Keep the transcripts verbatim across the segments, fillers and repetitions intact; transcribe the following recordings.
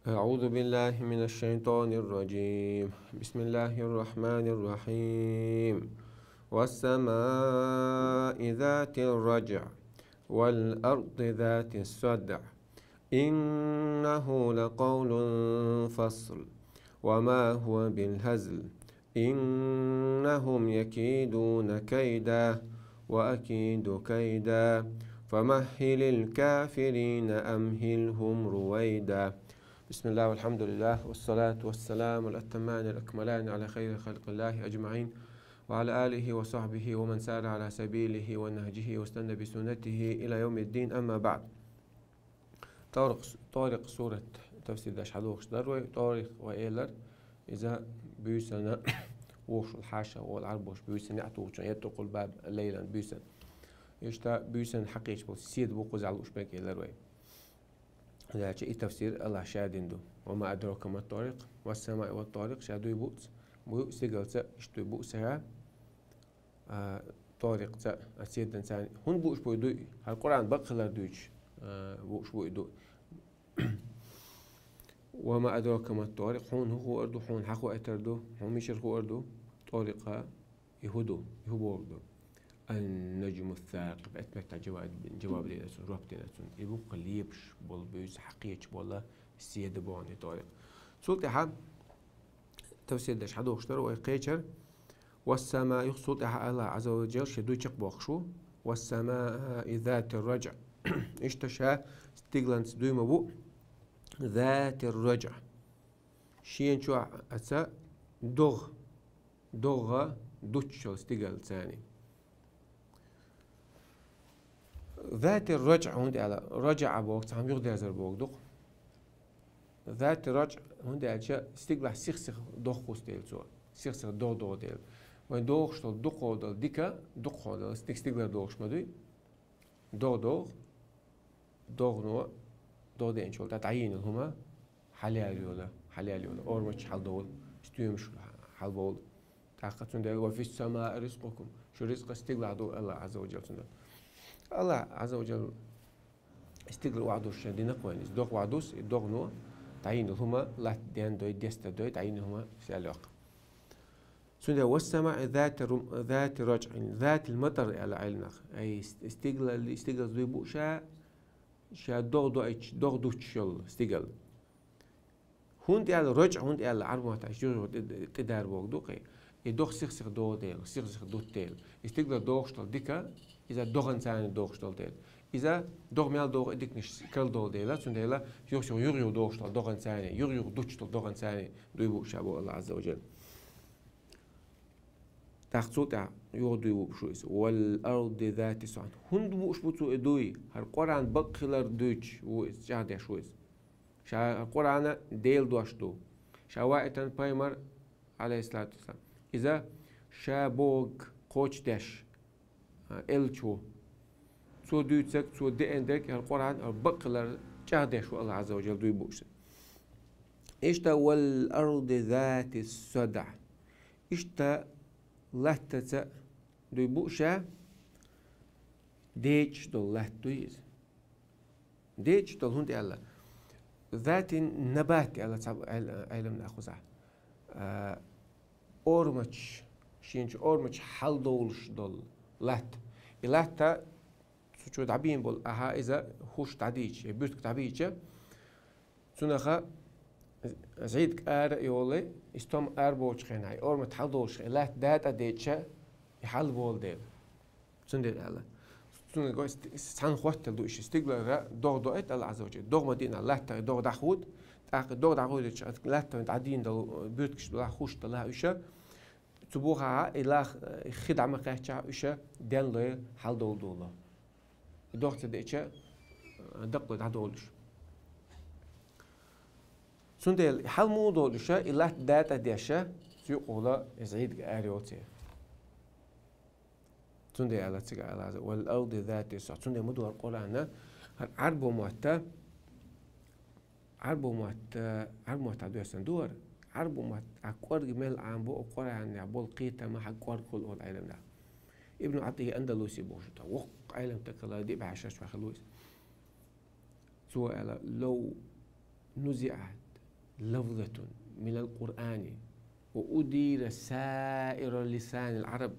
أعوذ بالله من الشيطان الرجيم. بسم الله الرحمن الرحيم. والسماء ذات الرجع والأرض ذات الصدع إنه لقول فصل وما هو بالهزل إنهم يكيدون كيدا وأكيد كيدا فمهل الكافرين أمهلهم رويدا. بسم الله والحمد لله والصلاة والسلام الأتمان الأكملان على خير خلق الله أجمعين وعلى آله وصحبه ومن سار على سبيله ونهجه واستنى بسنته إلى يوم الدين، أما بعد. ТӀорикъ, ТӀорикъ сурат тафсир деш хьадохуш дар вай, ТӀорикъ вай элар, иза буьйсанна вохуш хьаша, вол Ӏарбош буьйсанна яхь тухучун, يطرق الباب ليلا буьйсанна. Иштта буьйсанна хьакхеча болу седа бу кхузахь лууш берг элар вай. Дальше и тафсир Аллах ша дина ду. وما أدراك ما الطارق والسماء والطارق ша дуй буц, буй стигалца, иштта дуй буц ша, а, ТӀорикъца, а, седанца. ХӀунда бууш буй дуй? ХӀара Къуръан бакъ хилар дуьйцуш, а, бууш буй ду. وما أدراك ما الطارق хьуна хӀун хуур ду, хьуна хьахоуьйтур ду, хьуна мичара хуур ду ТӀорикъ, и хӀун ду, и хӀун бохург ду? النجم الثاقب. Эт меттахь жаваб, жаваб дина цунна, жоп дина цунна. И бу-кх лепаш болу буьйса хьакхеча болу седа боху и ТӀорикъ. Цул тӀаьхьа тафсир деш хьадохуш дар вай кхечар. والسماء, юха цул тӀаьхьа Аллах Ӏазза ва Джалла шен дуй чекхбоккхуш ву. والسماء ذات الرجع. Иштта ша стигаланца дуй ма бу. ذات الرجع. Шена чохь аца догӀа, догӀа дуттуш йолу стигалца. ذات الرجع хӀунда аьлла, раджаӀа боху цхьа хӀума юхадерзар боху ду-кх. ذات الرجع хӀунда аьлча, стигалахь сих-сиха догӀа кхуссу дела цо, сих-сиха догӀа догӀу дела. Вайн догӀуш долу дукхахдолу дика, дукхахдолу стиг-, стигалара догӀуш ма дуй, догӀа догӀу, догӀано догӀа деанчул тӀаьхьа дӀайийна хӀума хьалаяьлла йолу, хьалаяьлла йолу, орамаш хьаладовлу, стоьмаш хьалабовлу. ТӀаккха цундела: وفي السماء رزقكم, шу ризкъ стигалахь ду, Аллах Ӏазза ва Джалла цундела. Аллах Ӏазза ва Джалла стигала охьадуссуш шен дина-кх вайна. Иза догӀа охьадуссу, и догӀано дӀайийна хӀума латта дендой, дестадой, дӀайийна хӀума сел йоккху. Цундела: والسماء ذات الرم-, ذات الرجع, ذات المطر аьлла Ӏилманах. Ай, с-, стигала, стигала дуй бу ша, ша догӀа доуьйтуш, догӀа дуттуш йолу стигала. ХӀунда аьлла раджаӀ, хӀунда аьлла Ӏарбойн маттахь юха-юха тӀе-, тӀедара боху ду-кх и. И догӀа сих-сиха догӀу дела, сих-сиха дутту дела. И стигалара догӀуш долу дика, иза догӀанца догӀуш долу дела. Иза догӀа мел догӀу и диканаш карладовлу дела, цундела юха-юха, юха-юха догӀуш долу догӀанца, юха-юха дуттуш долу догӀанца дуй бу ша боху Аллах Ӏазза ва Джалла. ТӀаккха цул тӀаьхьа юха дуй бууш ву иза. والأرض ذات الصدع. ХӀунда бууш бу цо и дуй? ХӀара Къуръан бакъ хилар дуьйцуш ву иза, чӀагӀдеш ву иза. Ша Къуръан Делан дош ду. Ша ваийтина пайхамар, Ӏалайхиссалату вассалам, иза ша бохург кхочушдеш, а, элча ву. Цо дуьйцург, цо деана дерг, хӀара Къуръан, хӀара бакъ хилар чӀагӀдеш ву Аллах Ӏазза ва Джалла дуй бууш. Иштта: والأرض ذات الصدع. Иштта латтаца дуй бу ша, дечаш долу латта дуй иза. Дечаш долу хӀунда аьлла? ذات النبات аьлла цхьа Ӏел-, Ӏеламнаха кхузахь. А, орамаш, шена чу орамаш хьаладовлуш долу латта. И латта цу чу дӀабийна болу, ахьа иза хӀуш дӀадийча, я буьртиг дӀабийча, цунаха зӀийдиг ара а йолий, и стом арабоцучу хенахь, и орамаш хьаладовлуш хенахь, и латта датӀа а деча, и хьалаболу дела. Цундела аьлла. Цундела гой ст-, цхьана хоттал ду иша. Стигалара догӀа доуьйту Аллах Ӏазза ва Джалла. ДогӀа ма дина, латта догӀа дӀахуд. ТӀаккха догӀа дӀахудича, латта дӀадийна долу, буьртигаш долу хӀуш долу уьш. Цу бухахь и лах, хи дӀа ма кхаьчча уьш, денлой хьаладовла долу. И догӀа ца деача, дакъалой дӀадолуш. Цундела хьал муха долуш, и латта датӀа а деш, цу юкъахула иза зӀийдиг ара йолу церан. Цундела аьлла цига Аллах Ӏазза: والأرض ذات الصدع. Цундела ма ду хӀара Къуръан, хӀара Ӏарбойн мотта, Ӏарбойн мотта, Ӏарбойн мотта доьссина ду хӀара. Ӏарбойн мотта кӀорга мел Ӏамабо, Къуръанехь болу кхетам хьан кӀорга хуьлу олу Ӏеламнаха. Ибн Ӏатийя Андалуси бохуш ву, воккха Ӏеламстаг хилла, диъ бӀе шаьш чохь хилла ву иза. Цо аьлла: لو نزعت لفظة من القرآن وأدير سائر لسان العرب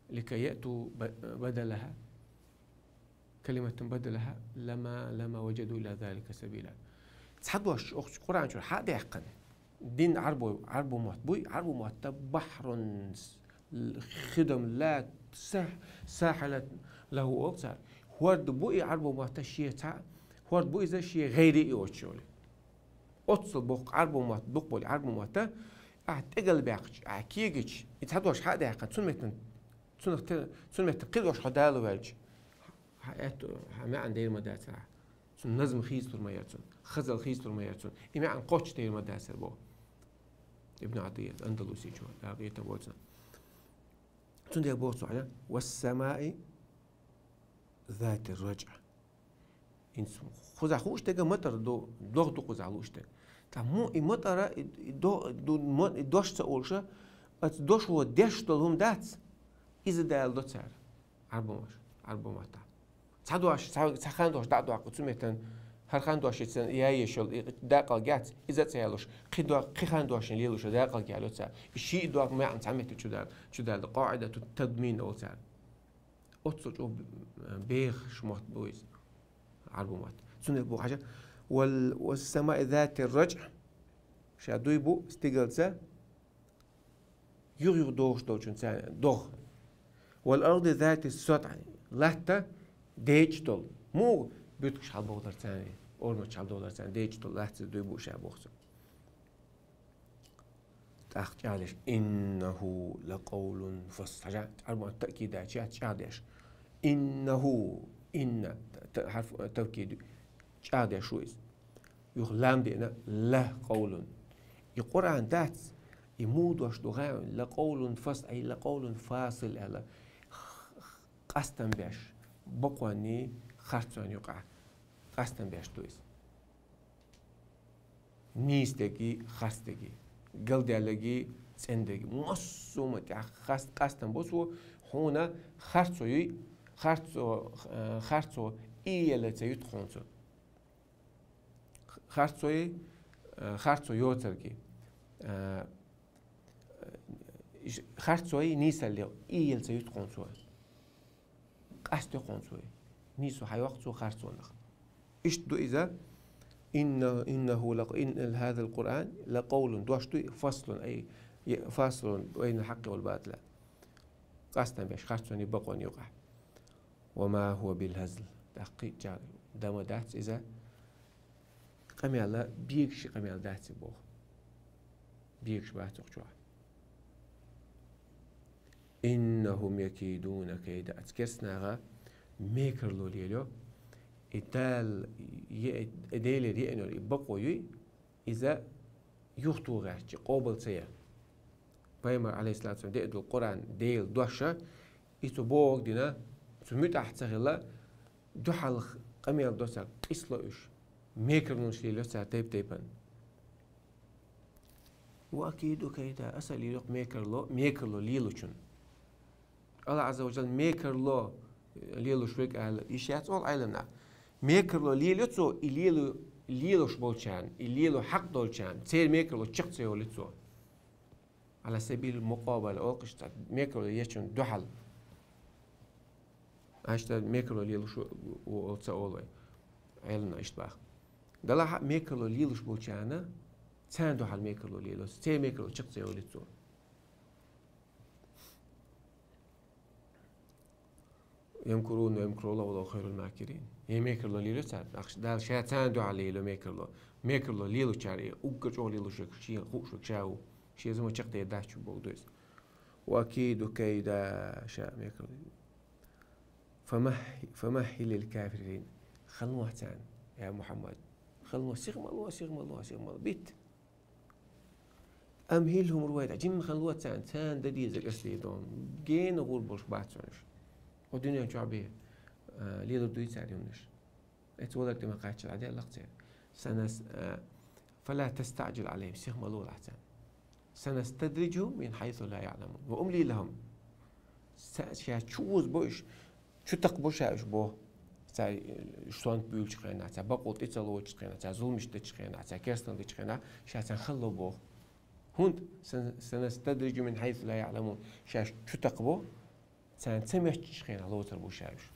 لكي يأتوا ب-، بدلها، كلمة بدلها، لما، لما وجدوا إلى ذلك سبيلا. Цхьа дош укх Къуръан чура хьа а даьккхина, дин Ӏарбо-, Ӏарбо мотт буй, Ӏарбо мотт بحر خدم لا ساح-، ساحل له олу цара. ХӀорд бу и Ӏарбо мотт шен цхьаъ, хӀорд бу иза шен гӀайре йоцуш йолу. Оццул боккха Ӏарбо мотт, дукха болу Ӏарбо мотт, ахь тӀегал баьккхича, ахь кегича, и цхьа дош хьа а даьккхина, цуьнан меттан, цунах те-, цуьнан меттан кхин дош хьо дала ваьлча, хьан аьтту, хьан маьӀна дер ма дацара ахь. Цуьнан назма хийцалур ма яра цунна, хазал хийцалур ма яра цунна. И маьӀна кхоччуш дер ма дацара боху. Ибн Ӏатийя, Андалусичо, дакъийтина воцу. Цундела боху цо хьуна: «والسماء ذات الرجع». ХӀинца кхузахь хууш дерг матар ду, догӀа ду кхузахь лууш дерг. Ткъа муха и матара, и, и до-, ду-, мо-, и дош ца олуша, оцу дошо деш долу хӀума дац, иза даладо цара. Ӏарбо мотт, Ӏарбо маттахь. Цхьа дош, цхьа, цхьа хан дош дӀа а доккху, цу меттан хӀара хан дош и цан яйеш йолу и дакъалг яц, иза а ца ялуш, кхин до-, кхин хан дошна лелуш дакъалг яло цара. И шиъ доккху маьӀна цхьа метте чу дала, чу дала, къаӀидату тадмин олу цара. Оццул чӀогӀа бехаш мотт бу иза, Ӏарбо мотт. Цундела боху хьажа: «Вал-, والسماء ذات الرجع». Ша дуй бу стигалца юха-юха догӀуш долчун царна догӀа. «والأرض ذات الصدع». Латта деча долу. Муха буьтуш хьалабовлар царна, орматаш хьалабовлар царна деча долу латта дуй бу ша боху цо. ТӀаккха чӀагӀдеш: «إنه لقول فصل». Хьажа, Ӏарбан таъкид даьча яц чӀагӀдеш. «إنه», инна, та-, хьарф, тавкид, чӀагӀдеш ву иза. Юха лам деана, «لقول». И Къуръан дац, и муха дош ду гӀайгӀа, «لقول فصل», ай, «لقول فاصل» аьлла, къастам беш, бакъонний харцонний юкъахь къастам беш ду иза. Нийса дерг, харц дерг, галдаьлларг, цӀена дерг, массо а ма тӀехь къаст-, къастам бо цо, хьуна харцо юй, харцо, э, харцо иелла ца юьту хьуна цо. Харцой, э, харцо йоцург, э, иш-, харцой нийсалле иелла ца юьту хьуна цо. Къасто хьуна цо. Нийсо хьайоккху цо харцонах. Иштта ду иза: «إن، إنه لق-، إن هذا القرآن لقول», дош дуй, «فصل», ай, е-, «فاصل بين الحق والباطل». Къастам беш харцонний, бакъонний юкъахь. «وما هو بالهزل». ТӀаккха кхин а чӀагӀ-, дан ма дац иза. Къамел бегаш, къамел дац и боху. Бегаш бац укх чохь. «إنهم يكيدون كيدا». Оцу керстанаха мекарло лелайо. И Дала е-, и Делера еана йолу и бакъо юй, иза юхатоха гӀерташ, къобал ца ян. Пайхамар, Ӏалайхиссалату вассалам, деа долу Къуръан Делан дош, и цу бохург дина, цу муьтӀахь ца хилла, дуьхьал къамел до цара, къийсало уьш. Мекарлонаш лелайо цара тайп-тайпана. «وأكيد كيدا», аса лелайо мекарло, мекарло лелочун. Аллах Ӏазза ва Жалла мекарло лелош верг аьлла, йиш яц олу Ӏеламнаха. Мекарло лелайо цо, и лело, лелош болчарна, и лело хьакъ долчарна, церан мекарло чекх ца йолу цо. «على سبيل المقابلة», олу кхин цхьа мекарло ечун дуьхьал. Иштта мекарло лелош ву-, ву-, ца олу вай. Ӏеламнаха иштта боху. Делахь а мекарло лелош болчарна, царна дуьхьал мекарло лело, церан мекарло чекх ца йолу цо. «يمكرون ويمكر الله والله خير الماكرين». Е мекарло лело цара, ахш-, Дала ша царна дуьхьал лело мекарло. Мекарло лелочара, уггар чӀогӀа лелош верг, шен хууш верг ша ву. Шен зама чекхдер дац шу боху ду иза. «وأكيد كيدا», ша мекарло. «فمه-، فمهل الكافرين». Хала нохь царна, я Мухьаммад. Хала нохь, сиха ма ло, сиха ма ло, сиха ма ло. Битта. «أمهلهم رويدا», жимма хала нохь царна, царна дан деза кӀас дийр ду. Гена гӀур болуш бац уьш. Хьо дуьнен чохь бен, а, лелур дуй цара юмнаш. Эцу валар тӀе ма кхаччал Ӏаделлакх церан. Санас-, а, «فلا تستعجل عليهم», сиха ма лолахь царна. «سنستدرجهم من حيث لا يعلمون وأملي لهم». Ша чу вуза бо уьш, чу такха бо ша уьш бо. Цхьа, э, сонт буьйлучу хенахь, цхьа бакъо тӀе ца лоцучу хенахь, цхьа зуламаш дечу хенахь, цхьа керстанал дечу хенахь, ша царна хала ло боху. ХӀунда сан-, санастадрижухум мин хьайсу ла яӀламун, ша чу такхабо, царна ца моьттучу хенахь лоцур бу ша уьш.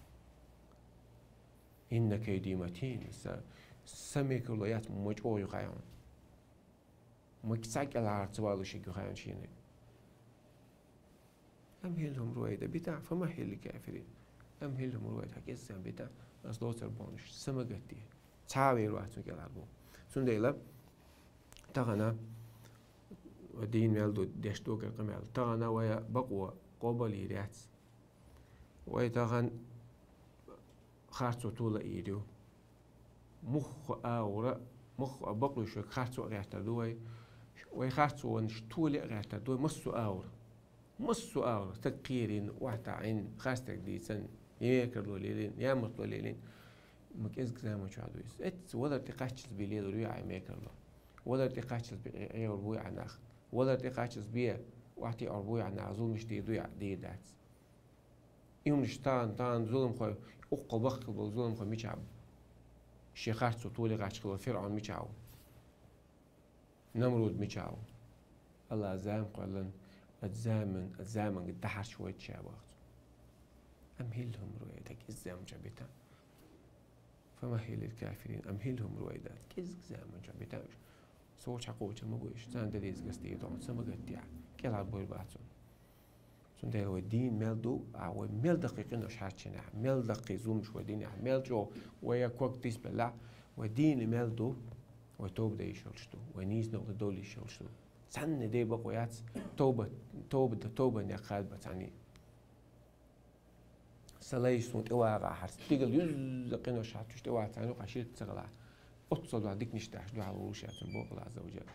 Инна кайди матин, сан, сан мекарло яц ма чӀогӀа ю хаьий хьуна. Ма цхьа кӀелхьара ца валуш ю хаьий шена. أمهلهم رويدا, битахь, فمهل الكافرين. أمهلهم رويدا, хьан кӀезза битахь, ас лоцур бу уьш, са ма гатде. Цхьа а вер вац цунна кӀелхьара боху. Цундела тахана дийна мел ду деш догара къамел. Тахана вай бакъо къобал йийр яц. Вай тахана харцо тола йийр ю. Муьлхха агӀора, муьлхха бакъо йолуш верг харцо а гӀертар ду вай. Вай харцонаш тола а гӀертар ду вай массо а агӀора. Массо а агӀора, стаг кхерийна, охьатаьӀна, харцдерг дийцина, я мекарло лелийна, я ямартло лелийна. Ма кӀезиг заман чохь ду иза. Эцца валар тӀе кхаччалц бен лелор ю ахь мекарло. Валар тӀе кхаччалц бен Ӏе-, Ӏер буй ахь нах. Валар тӀе кхаччалц бен охьатаьӀар буй ахь нах, зуламаш дийр дуй ахь, дийр дац. И хӀуманаш тахана, тахана зуламхой, уккха баккхал болу зуламхой мичахь бу? Шен харцо тола гӀерташ хилла ФирӀаун мичахь ву? Намруд мичахь ву? АллахӀа зама кхоьллина, оцу заман, оцу заманга дахьарш вайта ша боху цо. أمهلهم رويدا, кӀезиг заман чохь битахь. فمهل الكافرين أمهلهم رويدا, кӀезиг заман чохь битахь уьш. Со чхьакхочун ма бу уьш, царна де деза гасде тохана, са ма гатде, кӀелхьара бовр бац цунна. Цундела вай дийна мел ду, а вай мел даккхий къинош хьарчийнехь, мел даккхий зуламаш вай динехь, мел чӀогӀа вай я ког тисбеллехь, вай дийна мел ду, вай тоба дан йиш йолуш ду, вай нийса новкъа довла йиш йолуш ду. Цхьанне де бакъо яц, тоба, тоба, тоба некъ хадба цхьанне. Сан лайш суна тӀе вагӀахьара, стигала юьзза къинош хьарчуш тӀе вац царна юкъахь ширк ца хилахь. Оццул дуьхьал диканаш дахьаш дуьхьал вуьйлуш яц цунна боху АллахӀ Ӏазза ва Джалла.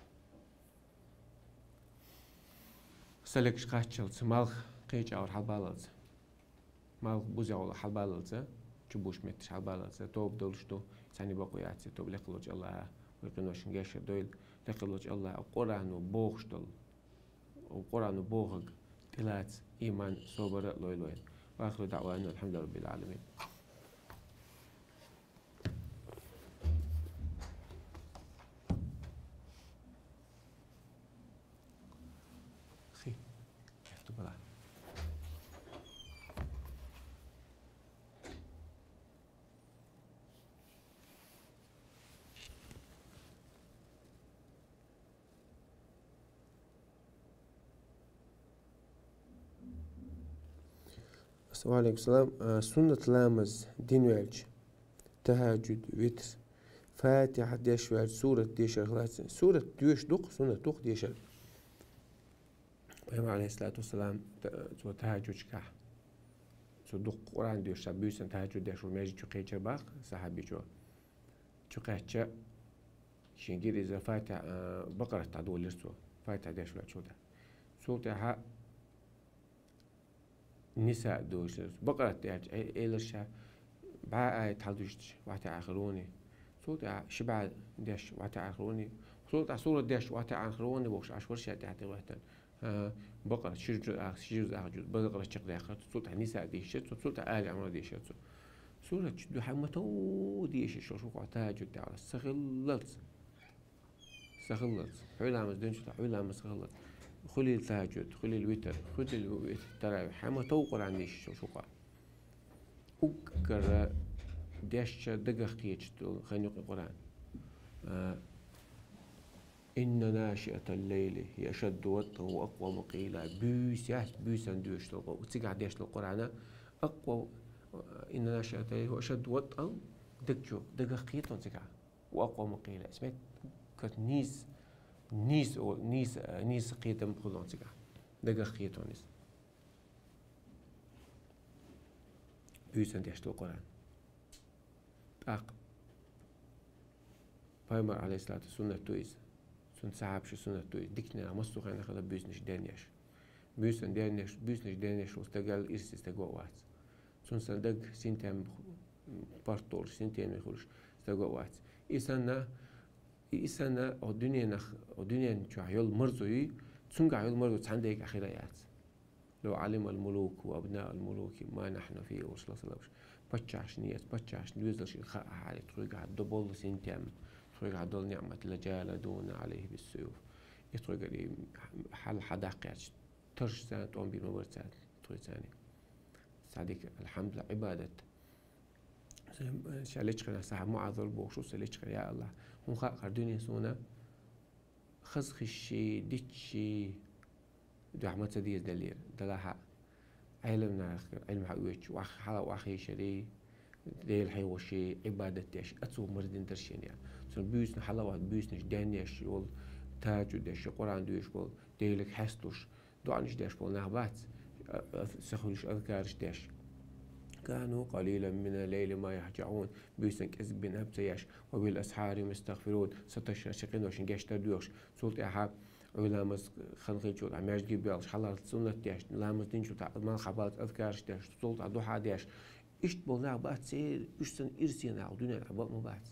Сан легаш кхаччалц, малх кхечӀагӀвар хьалабаллалц, малх бузехула хьалабаллалц, чубуш метташ хьалабаллалц, тоба долуш ду, цхьанне бакъо яц, тоба лекха лочу АллахӀа вай къиношна гечдар дойла, лекха лочу АллахӀа Къуръано бохуш долу. Къуръано бохург тӀелаца, иман, собар а лойла вайна. وآخر دعوانا أن الحمد لله رب العالمين. Хи, кефту бала. Ва алейкум салам. А, суннат ламаз дина ваьлча, тахӀаджуд, витр, Фатихьа деш ваьлча, сурат дешар хилац. Сурат доьшуш ду-кх, суннат ду-кх дешар. Пайхамар, алейхиссалату вассалам, та-, цо тахӀаджудчохь, цо дуккха Къуръан доьшуш, цхьа буьйсанна тахӀаджуд деш волу маьждиг чу кхечира боху сахьабичо. Чу кхаьчча, шен гира иза Фатихьа, а, Бакъарат дӀадолийра цо. Фатихьа деш ваьлча, цул тӀаьхьа Ниса доьшура. Бакъарат даьлча, э-, элира ша, бӀе аят хьалдуьйшуш, вахьте ахир вуни. Цул тӀаьхьа ши бӀе деш, вахьте ахир вуни. Цул тӀаьхьа сурат деш, вахьте ахир вуни, бохуш, Ӏаш вара ша тӀаьхьа тӀе вахтана. А, Бакъарат ши жуз ах, ши жуз ах жуз, Бакъарат чекхдаьккхира цо, цул тӀаьхьа Ниса дийшира цо, цул тӀаьхьа Али Ӏимран дийшира цо. Сурат чу дуьхьа ма тов дийшира шуьга тахӀаджуд дӀа, ца хиллалц. Ца хиллалц. Хьуьй ламаз динчул тӀаьхьа хьуьй ламаз ца хиллалц. Хуьлийла тахӀаджуд, хуьлийла витр, хуьлийла витр, таравихь. Хьан ма тов Къуръан дийшира шуьга. Уггара дешча дагах кхеташ долу хан юкъа Къуръан. А, «Инна нашиатал лайли хия ашадду ватӀан ва акъваму къийла». Буьйсанна, буьйсанна доьшуш долу, цигахь деш долу Къуръана, акъва-, «Инна нашиатал лайли хия ашадду ватӀан», даг чу, дагах кхетон цигахь. «Ва акъваму къийла». Иза меттиг нийса, нийса, нийса, нийса кхетам хуьлу цигахь. Дагах кхетон иза. Буьйсанна деш долу Къуръан. ТӀаккха Пайхамар, алейхиссалату, суннат ду иза. Цуьнан сахьабаша суннат ду иза. Диканехь массо а хенахь хила буьйсанаш денъеш. Буьйсанна денъеш, буьйсанаш денъеш волу стаг аьлла ирсе стаг вац. Цуьнан санна даг синтем, паргӀат долуш, синтеме хуьлуш стаг вац. И санна, и, и санна, о дуьненах, о дуьнен чохь йолу марзо юй, цуьнгахь йолу марзо цхьана дегахь хир а яц. «Лав Ӏалимал мулуку ва абнаул мулуки ма нахьну фийхи», олуш Расулаллас. паччахьашта эца, паччахьашта доьзалшка хаа хьале, тхоьгахь до болу синтем, тхоьгахь долу неӀмат, لجالدون عليه بالسيوف. И тхоьгара и хьал хьадаккхаьчча, таршца тӀом бийр ма бара цара тхоьца. Цхьа дика, алхьамдулиллахӀ, Ӏибадат. Ша лечкъина сахьа МуӀаза бохуш ву, ша лечкъина: «Я АллахӀ, хӀун хаьа хӀара дуьне суна хазахеташ, диташ, дуьхьа ма ца деза далийра, далахьа, Ӏелам нах, Ӏилма хьаоьцуш, охьа хьала охьийшарий, Дела хьехоший, Ӏибадат деш, ацу марздина даршен я. Цунна буьйсанна хьала а вац, буьйсанаш денъеш йолу, тажу деш, Къуръан доьшуш болу, Делах хьесталуш, доӀанаш деш болу нах бац, а, а, ца хуьлуш азкараш деш. كانوا قليلا من الليل ما يهجعون, буьйсанна кӀезиг бина хӀума ца еш, وبالأسحار هم يستغفرون, саташна шайн къиношна гечдар доьхуш, цул тӀаьхьа Ӏуьйра ламаз хан хилчул тӀаьхьа маьждиге боьлхуш, хьалхара суннат деш, ламаз динчул тӀаьхьа малхахь баллалц азкараш деш, цул тӀаьхьа духьа деш. Иштта болу нах бац церан, уьш санна ирсе нах дуьнен тӀехь бакъ ма бац.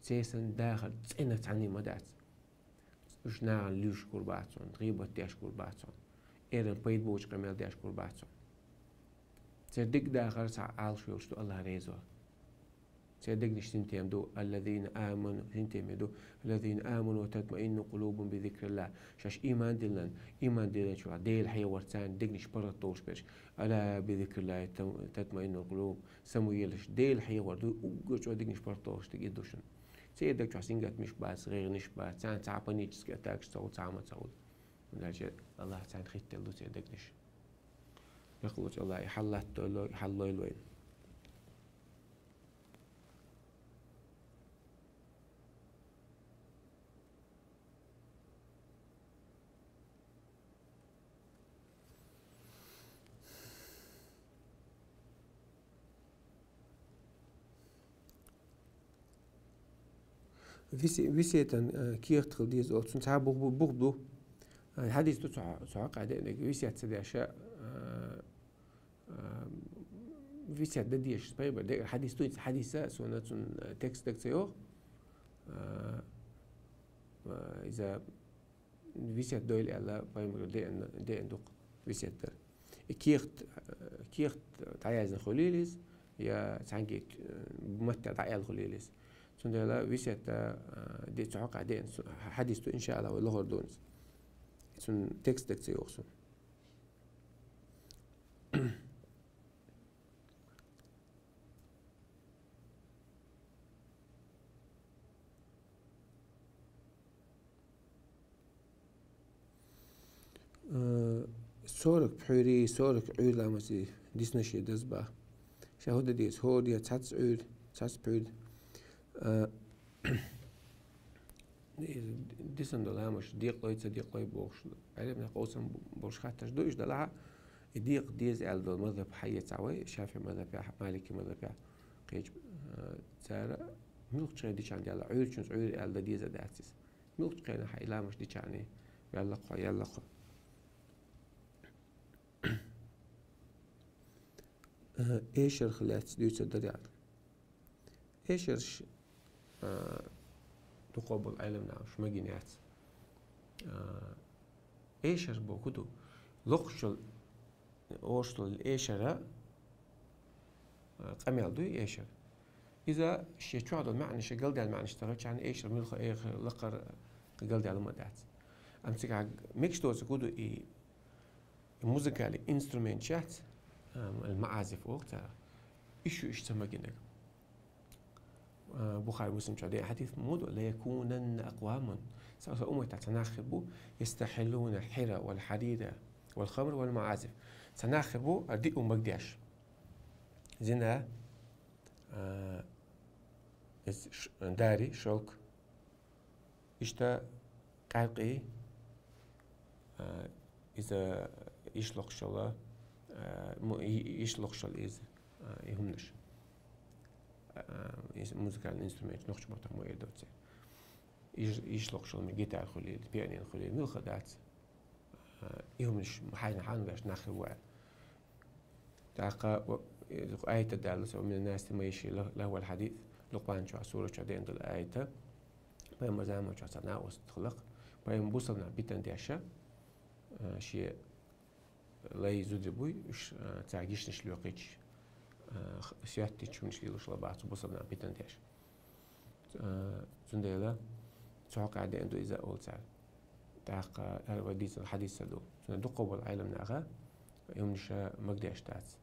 Церан санна дахар цӀена цхьанна ма дац. Уьш нахана луьйш гур бац хьуна, гӀийбат деш гур бац хьуна, эрна пайда боцу къамел деш гур бац хьуна. Церан дика дахар цхьа Ӏалашвеллачу ду, АллахӀ реза вар. Церан дегнаш синтем ду, الذين آمنوا, синтеме ду, الذين آمنوا وتطمئن قلوبهم بذكر الله. Шаьш ийман диллина, ийман диллинчохь Дела хьехорца церан дегнаш паргӀат долуш берш. ألا بذكر الله تطمئن القلوب. Самавелаш, Дела хьехор ду, уггар чӀогӀа дегнаш паргӀат долуш дерг и ду шуна. Церан даг чохь сингаттамаш бац, гӀайгӀанаш бац, царна цхьа а панический атакаш ца хуьлу, цхьа а ма ца хуьлу. ХӀунда аьлча АллахӀа царна хӀиттаделла ду церан дегнаш. Бакъ лоцу АллахӀа и хьал латтадойла, и хьал лойла вайна. Висе-, весетан, э, кехат хила деза олу. Цуьнан цхьа бух бу, бух ду. Э, хьадис ду цу хьо-, цу хьокъехь деанарг, весет ца деш, э, э, весет дан дезаш, пайхамар де-, хьадис ду, хьадиса, суна цуьнан, э, текст дага ца йогӀу. Э, э, иза весет дойла аьлла, пайхамар деана, деана ду-кх весет дар. И кехат, э, кехат дӀаяздина хуьлийла иза, я цхьаьнгге, э, матта дӀааьлла хуьлийла иза. Цундела весет, э, де-, цу хьокъехь деана су-, хьадис ду, иншааллахӀ, вай лохур ду иза. Цуьнан текст дага ца йогӀу суна. Э, сорок пхьуьйрий, сорок Ӏуьйра ламазий диснарш деза боху. Ша хӀун дан деза, хӀора я цхьацца Ӏуьйра, цхьацца пхьуьйра. Э, Дисна долу ламазаш декъалой, ца декъалой бохуш, Ӏеламнаха къовсам болуш хаттарш ду, уьш делахь а, и декъа деза аьлла долу мазхӀаб хьаэцахь вай, ШафиӀи мазхӀабехь, Малики мазхӀабехь кхечу, а, цара муьлххачу хенахь дичахьана даьлла, Ӏуьйрачуьнца Ӏуьйра аьлла дан деза дац иза. Муьлххачу хенахь хьан и ламазаш дичахьана, ваьлла-кх хьо, яьлла-кх хьо. Э, эшарх лаьцна дуьйцур дара аьлла. Эшарш, а, дукхахболу Ӏеламнаха уьш магийна яц. А, эшар бохург хӀун ду? Локхуш йолу, оьшуш долу эшара, а, къамел ду и эшар. Иза шен чохь долу маьӀнаш, шен галдаьлла маьӀнаш ца хилчахьана, эшар муьлхха эха лакхара галдаьлла ма дац. Амма цигахь мегаш доцург хӀун ду и И музыкальный инструменташ яц, ам, аль-маӀазиф олу цара. Уьш ю уьш ца магийнарг. А, Бухари, Муслим чохь деана хьадис ма ду: «Ла якунанна акъвамун». Сан, сан умматехь цхьа нах хир бу: «Ястахьиллуна аль-хьира валь-хьарира валь-хамр валь-маӀазиф». Цхьа нах хир бу, а, диъ магадеш. Зина, а, из ш-, дари, шёлк, Иштта къаьркъи, а, иза йиш локхуш йолу, а, му-, и-, и-, йиш локхуш йолу иза, а, и хӀуманаш. А, иза музыкальный инструмент, нохчийн маттахь ма эр доций. Йиш, йиш локхуш йолу гитара хуьлийла, пианино хуьлийла, муьлхха дац. А, и хӀуманаш хьайна хьан веш нах хир ву аьлла. ТӀаккха, о, э, аят а даьлла, со: «Ва мина ннаси ман яштари лахвал хьадис», Лукъман чохь, сура чохь деана долу аят. Пайхамар заман чохь цхьа накъост хилла-кх. Пайхамар бусалба нах битана деш, э, шен лай зуда буй, уьш, э, цара гишнаш лоькхуьйтуш. а, х-, сеттачунаш лелаш лабац бусалба нах питана деш. А, цундела цу хьокъехь деана ду иза олу цара. ТӀаккха ара вай дийцина хьадис а ду. Цундела дуккха болу Ӏеламнаха, юмнаша магадеш дац.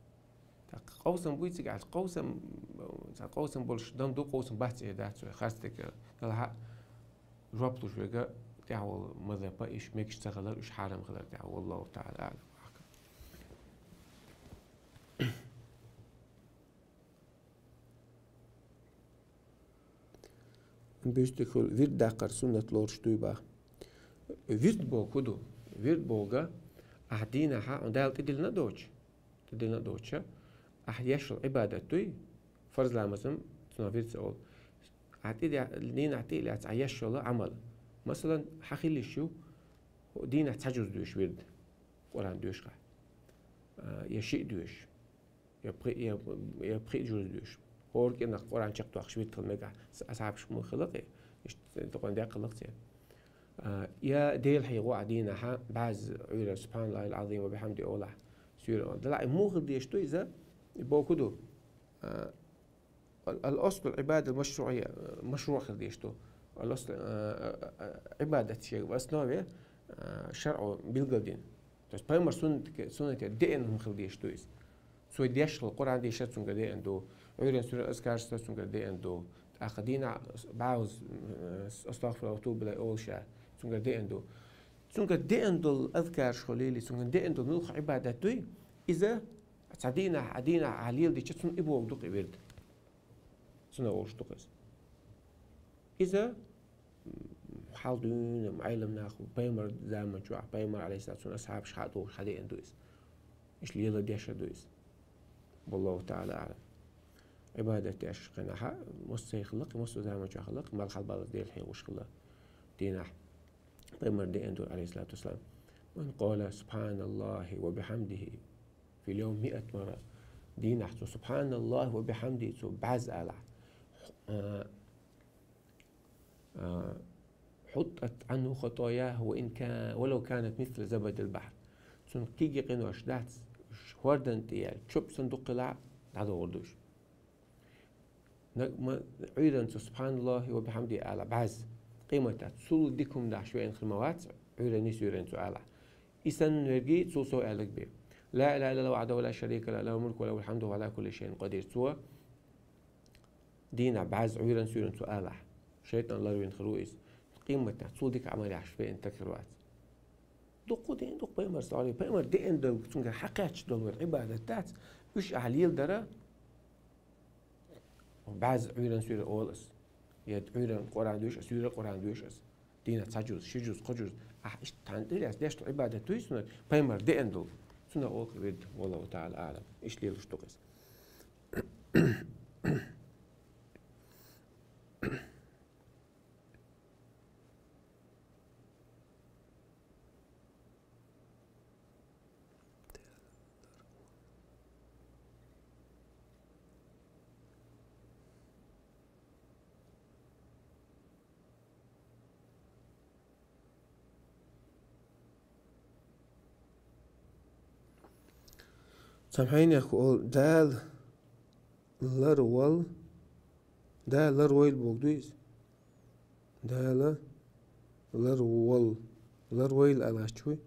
ТӀаккха къовсам буй цигахь, къовсам, цхьа къовсам болуш дам ду, къовсам бац эр дац вай, харц дерг. Делахь а жоп луш верг тӀехь волу мазхӀаб, уьш мегаш ца хилар, уьш хьарам хилар тӀехь, валлаху таӀала аӀлам. Буьйсанна хуьлу вирд даккхар суннат лоруш дуй боху. Вирд боху хӀун ду? Вирд боху, ахь дийнахь, хьан Дала тӀедиллина а доцуш, тӀедиллина а доцуш, ахь еш йолу Ӏибадат дуй, фарз ламазам цунах вирд ца олу. Ахь тӀе-, дийнахь тӀе а лаьцна ахь еш йолу Ӏамал. Масалан, хьан хила йиш ю, хӀу дийнахь цхьа жуз доьшу вирд, Къуръан доьшу хьан, а, я шиъ доьшу. Я пхи-, я, я пхи жуз доьшу. ХӀора кӀирнах Къуръан чекхдоккхуш вирд хила мега ахь, асхьабаш муха хилла кхин? Иштта тӀе-, тӀе-, тӀе-, хилла кхин. А, я Дела хьехо ахь дийнахь, бӀаьзза Ӏуьйранна «Субханаллахил Ӏазим ва бихьамди» олахь, суьйре олахь. Делахь а муха хила дезаш ду иза? И боху ду. А, ал-, ал-аслу Ӏибадат машруъ-, машруъ хила дезаш ду. Ал-аслу, а, а, а, Ӏибадат шен в основе, а, шаръо билгалдина. То есть пайхамар суннат-, суннате деана хӀума хила дезаш ду иза. Цо деш хила Къуръан дешар цуьнгара деана ду, Ӏуьйранна суьйранна азкараш дар цуьнгара деана ду, тӀаккха дийнахь бӀозза, м, «Астагфируллах ва атубу илайхи» олуш цуьнгара деана ду. Цуьнгара деана долу азкараш хуьлийла, цуьнгара деана долу муьлхха Ӏибадат дуй, иза цхьа дийнахь, а дийнахь ахь леладича, цунна и боху ду-кх и вирд. Цунах олуш ду-кх иза. Иза, м, хьал дуьйна Ӏеламнах, пайхамар заман чохь, пайхамар, алейхиссалату вассалам, асхьабаш хьадогӀуш, хьадеана ду иза. Иштта леладеш а ду иза. Валлаху таӀала аӀлам. Ӏибадат деш кхин ахь, массо а хилла-кх, массо а заман чохь хилла-кх, мел хьалабаллалц Дела хьехош хилла дийнахь. Пайхамар деана ду, алейхиссалату вассалам: «Ман къала субханаллахи ва бихьамдихи фил йовми миат марра». Дийнахь цо «Субханаллахи ва бихьамдихи» цо бӀозза алахь, а, а, «хьуттӀат Ӏанху хатаяху ва ин ка-, ва лав канат мисла забадил бахьр». Цуьнан кегий къинош дац, хӀордан тӀе яьлла чоп санна дукха хилахь а, дӀадохур ду уьш. Наг-, ма-, Ӏуьйранна цо «Субханаллахи ва бихьамдихи» алахь бӀозза, къематдийнахь цул дика хӀума деш веана хир ма вац, Ӏуьйранний суьйранний цо алахь. И санна верг цул сов аьлларг бен: «Ла илаха иллаллаху вахьдаху ла шарика лаху, лахул мулку ва лахул хьамду ва хува Ӏала кулли шайин къадир». Цо дийнахь бӀозза Ӏуьйранна суьйранна цо алахь, шайтӀан ларвина хир ву иза. Къематдийнахь цул дика Ӏамал деш веана стаг хир вац. Дуккха деана ду-кх пайхамар, саллаллаху Ӏалайхи ва саллам. Пайхамар деана долу, цуьнгара хьакхаьчна долу вирд, Ӏибадат дац, уьш ахь леладара, бӀозза Ӏуьйранна суьйранна олу ас. Я Ӏуьйранна Къуръан доьшу ас, суьйранна Къуръан доьшу ас. Дийнахь цхьа жуз, ши жуз, кхо жуз. Ахь иштта цхьана тӀе а лаьцна деш долу Ӏибадат дуй, суннат, пайхамар деана долу. Цунах олу-кх вирд, валлаху таӀала аӀлам. Иштта лелаш ду-кх иза. Цхьана хьайнех олу: «Дала ларвал, Дала ларвойла» бохург дуй иза? Дала ларвал, ларвойла ала гӀерташ вуй.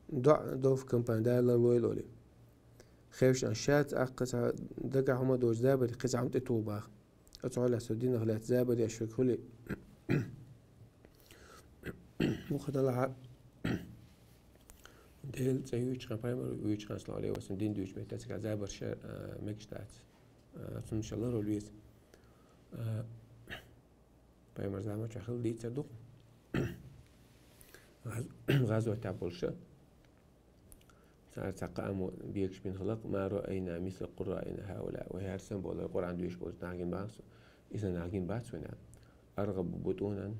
ДоӀа долу компани «Дала ларвойла» олий. Хевшан шаьца аккха цхьа дагахь хӀума доцу забаре кхин цхьа хӀума тӀетуху боху. Оцу хьолехь со динах лаьцна забар еш верг хуьлий? Муха делахь а, Делан цӀе юьйцучу хенахь, пайхамар вуьйцучу хенахь, саллаллаху Ӏалайхи ва саллам, дин дуьйцучу меттехь цигахь забар ша, а, мегаш дац. А, цунна ша ларвала веза. А, пайхамар заман чохь хилла дийцар ду-кх. ГӀаз-, гӀазотехь болуш а. Цара цхьа кхаамо бегаш бина хилла-кх: «Ма раайна мисла къурраина хӀаулаи». Вай хӀара санна боху Къуръан доьшуш болчу нахана гина бац, и санна нах гина бац вайна. «АргӀабу бутӀунан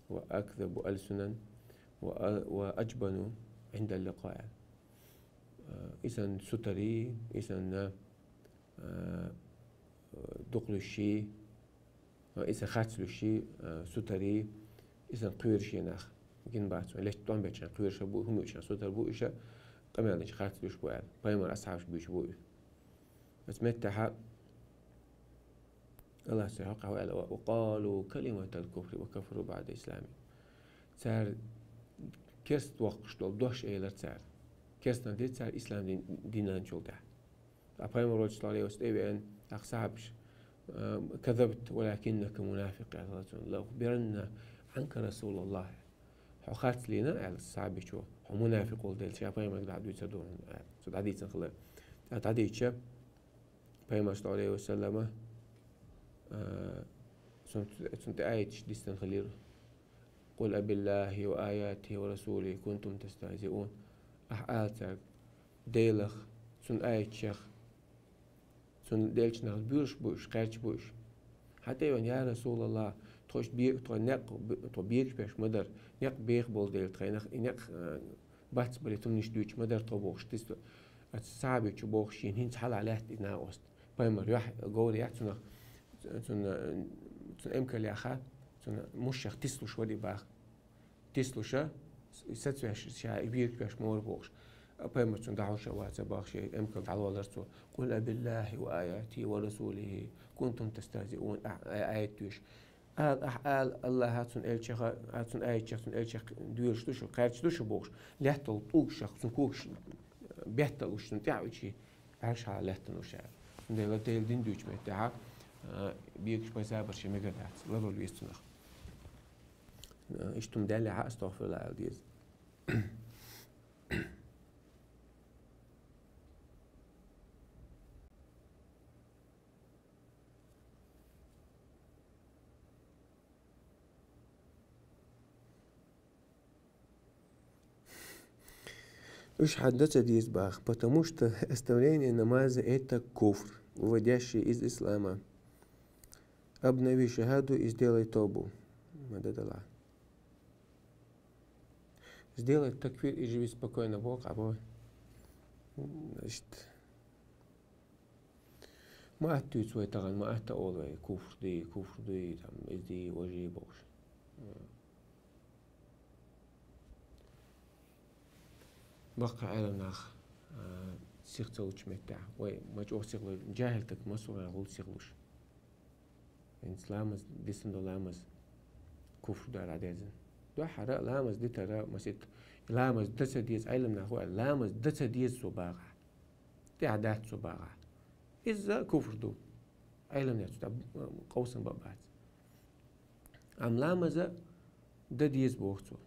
ва акзабу алсунан ва а-, ва аджбану гӀиндал ликъаи». И санна сутарий, и санна, а, дукхалуьйш, а, и санна харц луьйш, а, сутарий, и санна кхоьруш нах гина бац вайна. Летта тӀом бечу хенахь кхоьруш бу, хӀума юучу хенахь сутара бу уьш, къамел динчу хенахь харц луьйш бу аьлла. Пайхамар асхьабаш буьйцуш бу уьш. Оцу меттехь Аллахьа цу хьокъехь аьлла: «وقالوا كلمة الكفر وكفروا بعد إسلامهم». Цара керста воккхуш долу дош элира цара. Керстанах дира цара ислам дин, динанчул тӀаьхьа. Ткъа пайхамар волчу тӀе веана, тӀаккха сахьабаш: «كذبت ولكنك منافق», аьлла цунна, «لأخبرن عنك رسول الله». Хьо харц лийна, аьлла сахьабичо, хьо мунафикъ волу дела, ша пайхамарга дӀа дуьйцур ду хьуна, аьлла. Цо дӀадийцина хилла. ТӀаккха дӀадийцича, пайхамар, саллаллаху Ӏалайхи ва саллама, а, цунна, цунна тӀе аяташ дистина хилира: «قل أبالله وآياته ورسوله كنتم تستهزئون». Ахьа ала цаьрга: Делах, цуьнан аятех, цуьнан деллачу нахах боьрзуш бу уьш, кхаьрдаш бу уьш. Хьан тӀе а веана: «Я Расулаллах, тхо иштта бе-, тхо некъ б-, тхо бегаш беш ма дара, некъ беха болу дела тхайнах, и некъ, а, бац бале, тумниш дуьйцуш ма дара тхо», – бохуш, дистина. Оцу сахьабичо бохуш, шена хӀинца хьалха лаьтта и накъост. Пайхамар юьхь-, говр яц цунах, цунна, цунна эмкал яьхна, цунна мушшех тислуш вара и боху. Тислуш, сацавеш, ша бегаш беш ма вара бохуш. Пайхамар цунна дӀахьош а вац бохуш, шен эмкал дӀалоллара цо: «قل أبالله وآياته ورسوله كنتم تستهزئون», а, а, аят доьшуш. Ала, ахьа ала, Аллахьа, цуьнан элчанах, а, цуьнан аятех, цуьнан элчанах доьрзуш ду шу, кхаьрдаш ду шу бохуш. Лаьттал тӀулгашех, цуьнан когаш бетталуш, цунна тӀаьхьа уьйчий, бӀаьргаш хьалха лаьттина уьш аьлла. Цундела Делан дин дуьйцучу меттехь, а, бегаш бен сабар шен мегар дац, ларвала веза цунах. А, иштта хӀума даьллехь а, астагӀфируллахӀ ала деза. Уьш хьан дан ца деза боху, потому что оставление намаза — это куфр, выводящий из ислама. Обнови шахаду и сделай тобу. Мадад Аллах. Сделай такфир и живи спокойно, боху, а бой. Значит, ма атта дуьйцу вай тахана, ма атта олу вай, куфр ду, куфр ду, там, иза ду, важа ду бохуш. Баккхий Ӏеламнах, а, сиха ца лучу меттехь, вай ма чӀогӀа сиха луш, джахӀил стаг массо а гӀуллакх сиха луш. ХӀинца ламаз, дисина долу ламаз куфр ду аьлла дӀадерзина. Дуьххьара ламаз дитар масийтта, ламаз дан ца деза, Ӏеламнах ву аьлла, ламаз дан ца деза цо бахахь. ТӀаьхьа дац цо бахахь. Иза куфр ду. Ӏеламнех цу тӀехь къовсам бан бац. Амма ламаз дан деза боху цо.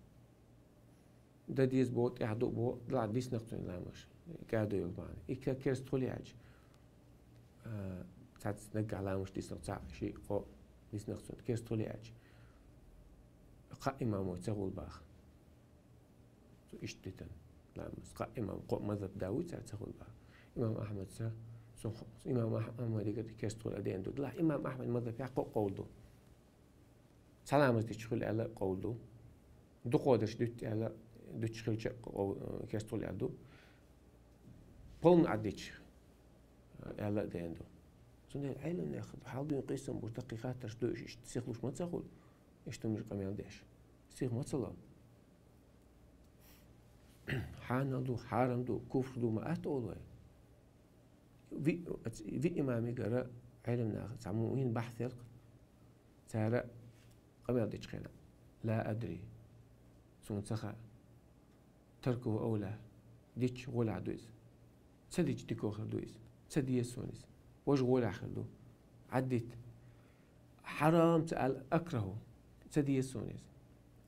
Дан деза боху, тӀаьхьа ду боху, дӀа дисна-кх цуьнан ламаз. КӀаьдо йолу бахьана. И ке-, керста хуьлу аьлча, а, цхьацца наггахь ламаз дисна-кх, цхьаъ, шиъ, кхоъ дисна-кх цуьнан, керста хуьлу аьлча, кхаа имамо ца хуьлу боху. Цо иштта дитина ламаз. Кхаа имам, кхоъ мазхӀаб да вуй цара ца хуьлу боху. Имам Ахьмада, цо, имам Ахь-, Ахьмадигара керста хуьлу аьлла деана ду. Делахь имам Ахьмадан мазхӀабехь кхоъ къовла ду. Цхьа ламаз дича хуьлу аьлла къовла ду. Дукхо дерш дуьту аьлла, дуьтуш хилча а къов-, керста хуьлу аьлла ду. Полный Ӏад дича аьлла а деана ду. Цундела Ӏеламнех хьал дуьйна къийсам буш даккхий хаттарш ду уьш, иштта сиха луш ма ца хуьлу, иштта хӀуманаш къамел деш. Сиха ма ца ло. Хьанал ду, хьарам ду, куфр ду ма атта олу вай. Виъ, виъ имамигара Ӏеламнаха цхьа муъмин бахьс яра-кх. Цара къамел дечу хенахь: «Ла адри». Суна ца хаьа. «Таркуху авла». Дича гӀолехь ду иза. Ца дича дика хир ду иза. Ца деза суна иза. Важа гӀолехь хир ду. Ӏаддита. Хьарам ца аьлла, акраху. Ца деза суна иза.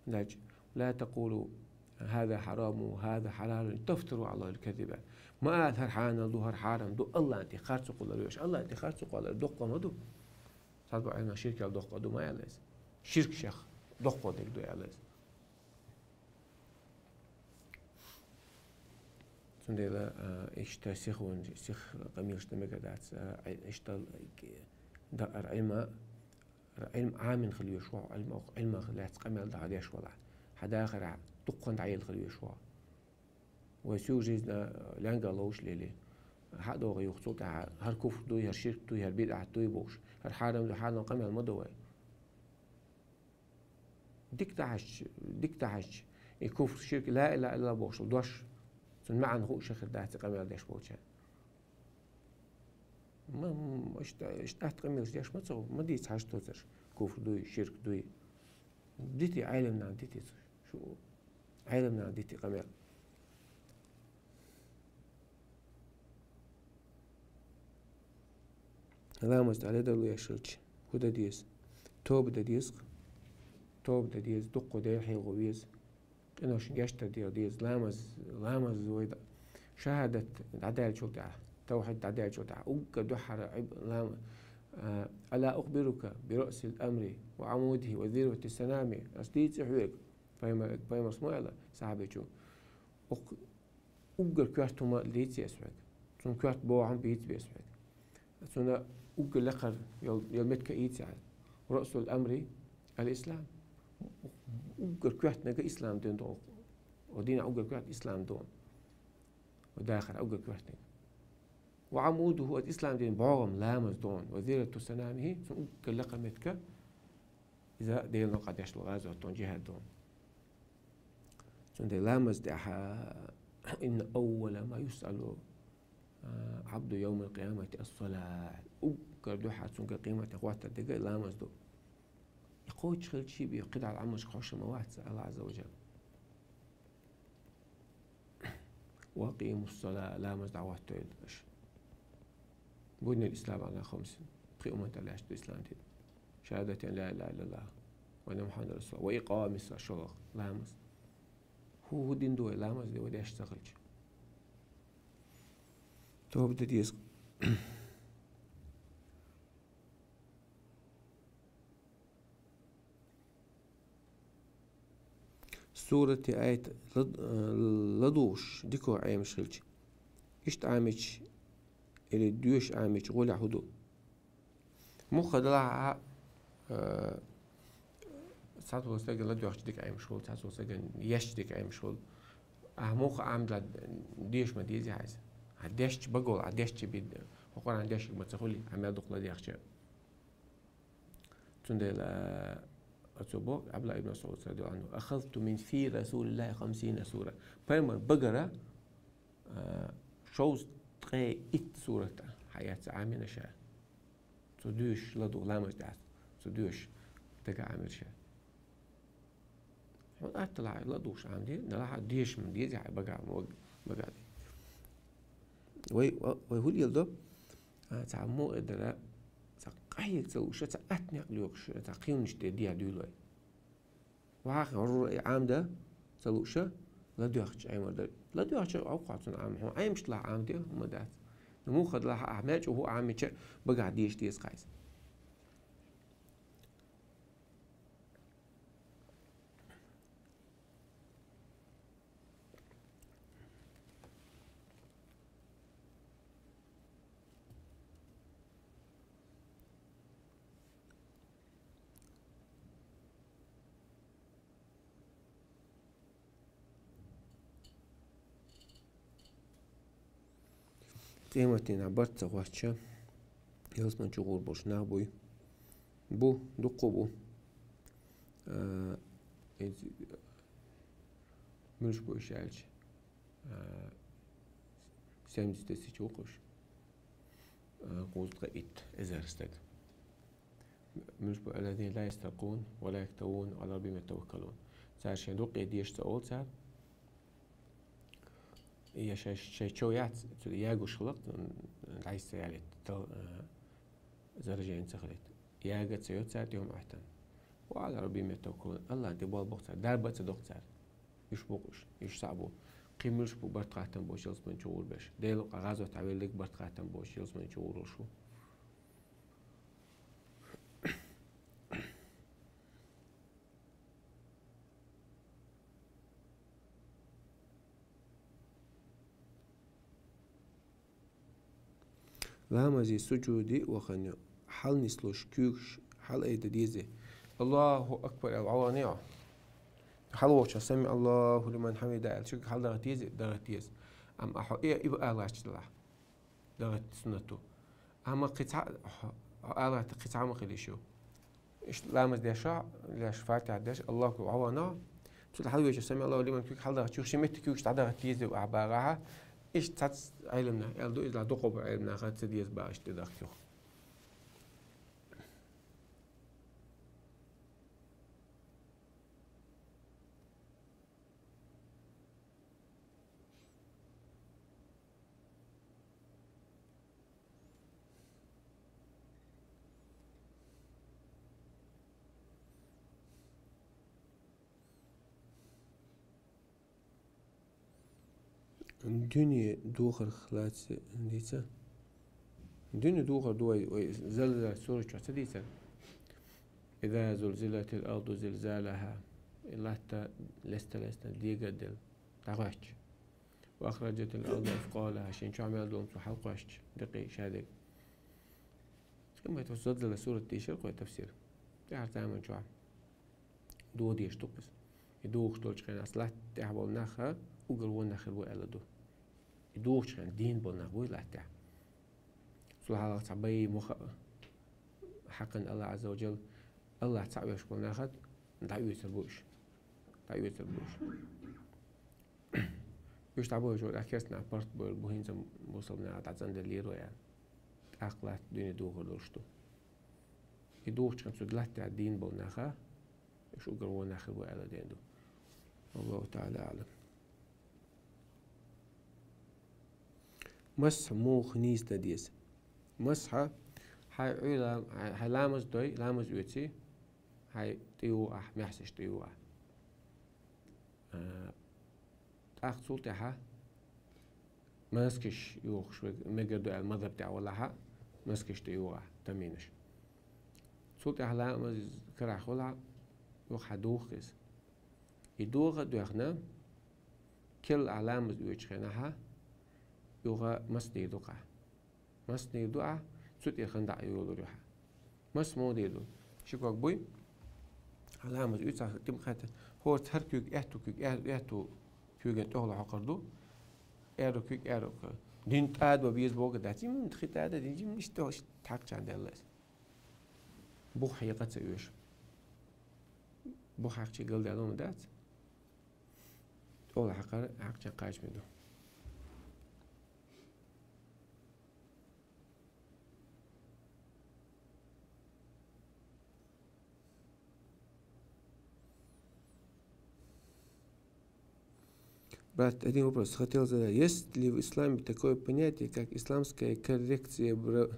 Дальше. «Ла такулу хӀаза хьараму, хӀаза хьалалун, тафтару Ӏалаллахил казиба». Ма ала: «ХӀара хьанал ду, хӀара хьарам ду», Аллахьна тӀе харцо кхоллар веш. Аллахьна тӀе харцо кхоллар доккха ма ду. Цхьаболу Ӏеламнаха ширк аьлла доккха ду ма аьлла иза. Ширк шех доккха дерг ду аьлла иза. Цундела, а, иштта сихонан, сиха къамелаш дан мегар дац, а, иштта, а, дакъара Ӏилма, Ӏилма Ӏамийна хила везаш ву хьо, Ӏилма, Ӏилмах лаьцна къамел дӀадеш валахь. Хьан дахарехь дуккха дӀаелла хила везаш ву хьо. Вай всю жизнь, а, лаьнга ловш лели. ХӀаъ, догӀа юха цул тӀаьхьа, хӀара куфр дуй, хӀара ширк дуй, хӀара бидӀат дуй бохуш. ХӀара хьарам дуй, хьарам къамел ма до вай. Дика дахьаш, дика дахьаш, и куфр, ширк, ла илаха иллаллах бохуш дош, цуьнан маьӀна хууш хир дац и къамел деш болчарна. Ма, ма, иштта, иштта атта къамелаш деш ма ца хов, ма дийца хьажа тозарш. Куфр дуй, ширк дуй. Дите, Ӏеламнаха дите цу, шу. Ӏеламнаха дите къамел. Ламаз тӀа ледарло еш хилча, фу де деза? Тоба де деза-кх. Тоба де деза, дуккха Даьла хьехо веза. Къинош гечдар де деза, ламаз, ламаз вай да-, шахӀадат дӀадаьлчул тӀехьа, тавхьид дӀадаьлчул тӀехьа, уггар духхьара Ӏиб-, лама-, а, «ألا أخبرك برأس الأمر وعموده وذروة سنامه». Ас дийций хьоьга, пайхамар-, пайхамарас ма аьлар сахьабечо. Укх уггар коьрта хӀума дийций ас хьоьга. Цун коьрта бохам бийцабий ас хьоьга. Цунна уггар лакхара йола, йола меттиг ийций Ӏа. «رأس الأمر الإسلام». Уггар коьртаниг ислам дин да. Укх динах уггар коьрта ислам да. Укх дахарах уггар коьртаниг. «وعموده», оцу ислам дина бӀогӀам ламаз да. «وذروة سنامه», цун уггар лакхара меттиг иза Делан новкъа деш дола гӀазот да, джихӀад да. Цундела ламаз тӀехьа: «إن أول ما يسأل العبد يوم القيامة الصلاة». Уггар духхьара цуьнга къематдийнахь хоттар дерг ламаз да. И кхочуш хилча бен кхидӀа Ӏамалшка хьош ма вац, аьлла Ӏазза ва жалла. «وأقيموا الصلاة», ламаз дӀахӀоттайла аша. «بني الإسلام على خمس», пхи хӀуманах лаьтташ ду ислам дин. «شهادة أن لا إله إلا الله وأن محمدا رسول الله وإقام الصلاة», шолгӀа ламаз. ХӀу-, хӀун дин ду вай, ламаз дин вай деш ца хилча? Тоба де деза. Сурат, аят лад-, э, ладугӀуш дика Ӏемаш хилча, иштта Ӏемача или доьшуш Ӏемача гӀолехь хӀун ду? Муха далахь а, э, цхьацца волчу стага ладоьгӀча дика Ӏемаш хуьлу, цхьацца волчу стага ешча дика Ӏемаш хуьлу. Ахьа муха Ӏамадала деша ма дезий хьайса? Ахьа дешча багахь, ахьа дешча бен, хӀокхо Къуръан дешнарг ма ца хуьлий, ахьа мел дукха ладегӀча? Цундела, э, оцо боху Ӏабдулла ибн МасӀуда, радияллаху Ӏанху: «أخذت من في رسول الله خمسين سورة». Пайхамар багара, э, шовзткъе итт сурат хьаэцна Ӏамийна ша. Цо доьшуш ладугӀу ламаз тӀехь, цо доьшуш дага Ӏамийра ша. Хьуна атта лахь ладугӀуш Ӏамаде, далахь а деша ма дезий хьайн багахь, мо-, багахь. Вай, вай хӀун леладо? А, цхьа мукъа дара, цхьа къахьега ца лууш, цхьа атта некъ лоькхуш, цхьа кхиамнаш тӀе дехьа дуьйлой. Вахана гӀур Ӏамада ца лууш, ладоьгӀча Ӏемар дара. ЛадоьгӀча Ӏовкхо цунна Ӏама, хьуна Ӏемаш лахь Ӏамаде, хӀума дац. Муха далахь а, ахьа мел чӀогӀа хӀу Ӏамийча, багахь деша деза хьайса. Къематдийнахь барт ца хоттуш, ялсамани чу гӀур болуш нах буй? Бу, дуккха бу. А, эц-, муьлш бу уьш аьлча, а, семьдесят тысяч ву-кх уьш. А, кхузткъе итт эзар стаг. Муьлш бу: «الذين لا يسترقون ولا يكتوون وعلى ربهم يتوكلون». Цара шайн дукъе деша ца олу цара. Я шай, шайн чов яц, цу ягуш хиларх, м, дӀасаялийта, тал-, а, заражение ца хилийта. Яга а ца йо цара тӀе хӀума Ӏоьттина. «وعلى ربهم يتوكلون». АллахӀна тӀе болх бо-кх цара, дарба а ца до-кх цара. Уьш бу-кх уьш, уьш цхьаъ бу. Кхин муьлш бу барт-хаттам боцуш ялсамани чу гӀур берш? Делан некъа гӀазот хьавелларг барт-хаттам боцуш ялсамани чу гӀур волуш ву. Ламазе, сужуде вахана, хьалнислуш, куьйгаш хьалаайда деза. «АллахӀу акбар» аьлла, Ӏа вахана, хьалаволчо «سمع الله لمن حمده» аьлла, чуьнга хьаладахийта деза, дахийта деза. Амма ахьа хьо и, и ала гӀерташ делахь, дахийта суннат ду. Амма кхин цхьа, хьо, хьо ала гӀерта кхин цхьа хӀума хила йиш ю. Иштта ламаз деш, деш, Фатихьа деш, АллахӀу акбар аьлла, Ӏа вахана, цул хьалавеча «سمع الله لمن» куьг хьаладахийта, чуьнга ши метта куьйгаш дӀадахийта деза ахьа багахь, Иштта цхьацца Ӏилманах аьлла ду, иза дукхагӀболча Ӏилманаха ца деза бахаш тӀедахка юха. Дуьне дохарх лаьца дийца. Дуьне дохар ду вай, вай Залзала сурат чу ца дийцар? إذا زلزلت الأرض زلزالها. Латта леста-леста дега а делла, дӀахоьттича. وأخرجت الأرض أثقالها. Шен чохь мел долу цо хьалакхоьссича, декъий шадерг. Цкъа ма тхо Залзала сурат дийшира кхо тафсир. ТӀаьхьара заман чохь. Дохо дезаш ду-кх иза. И дохуш долчу хенахь, латта тӀехь болу нах а уггар вон нах хир бу аьлла ду. И дохучу хенахь дийна болу нах буй латта тӀехь. Цул хьалха цхьа бай муха а хьаькхна Аллах Азза ва Джалла, Аллах цхьаъ веш болу нах а дӀаоьцур бу уьш. ДӀаоьцур бу уьш. Уьш дӀабоьлча, тӀаккха керста нах паргӀат бевр бу, хӀинца бусалба наха дӀацӀанделлера вай аьлла. ТӀаккха латта дуьне дохур долуш ду. И дохучу хенахь цу латта тӀехь дийна болу нах а, уьш уггар вон нах хир бу аьлла дийна ду. Аллаху таӀала аӀлам. Масхь муха нийса дан деза? Масхь, хьайн Ӏуьйла-, хьайн, хьайн ламаз дой, ламаз оьций, хьайн тӀе юху ахь, маьхьсаш тӀе юху ахь. А, тӀаккха цул тӀаьхьа маскаш юхуш ве-, мегар ду аьлла, мазхьаб тӀехь валахь а, маскаш тӀе юху ахь, таминаш. Цул тӀаьхьа ламаз карахь хилахь а, юха хьан духу иза. И дохо а доьхна, керла ахь ламаз оьцучу хенахь а, юха масхь дийр ду-кх ахь. Масхь дийр ду ахь, цу тӀера хӀинца дӀа а йолур ю хьан. Масхь муха дийр ду? Ши ког буй, хьан ламаз оьцу ахь, тӀе ма кхетта, хӀорш хӀара куьйга, аьтту куьйга, аь-, аьтту куьйгана тӀехула хьокхур ду, аьрру куьйга, аьрру куьйга. Дин тӀадо беза бохург дац, жимма хи тӀадо, дин жимма иштта, иштта хьакхачарна даьлла иза. Бух хьекха ца оьшу. Бух хьаькхча галдаьлла хӀума дац. ТӀехула хьакхар хьакхчарна кхачаме ду. Брат, один вопрос хотел задать. Есть ли в исламе такое понятие, как исламская коррекция бро-,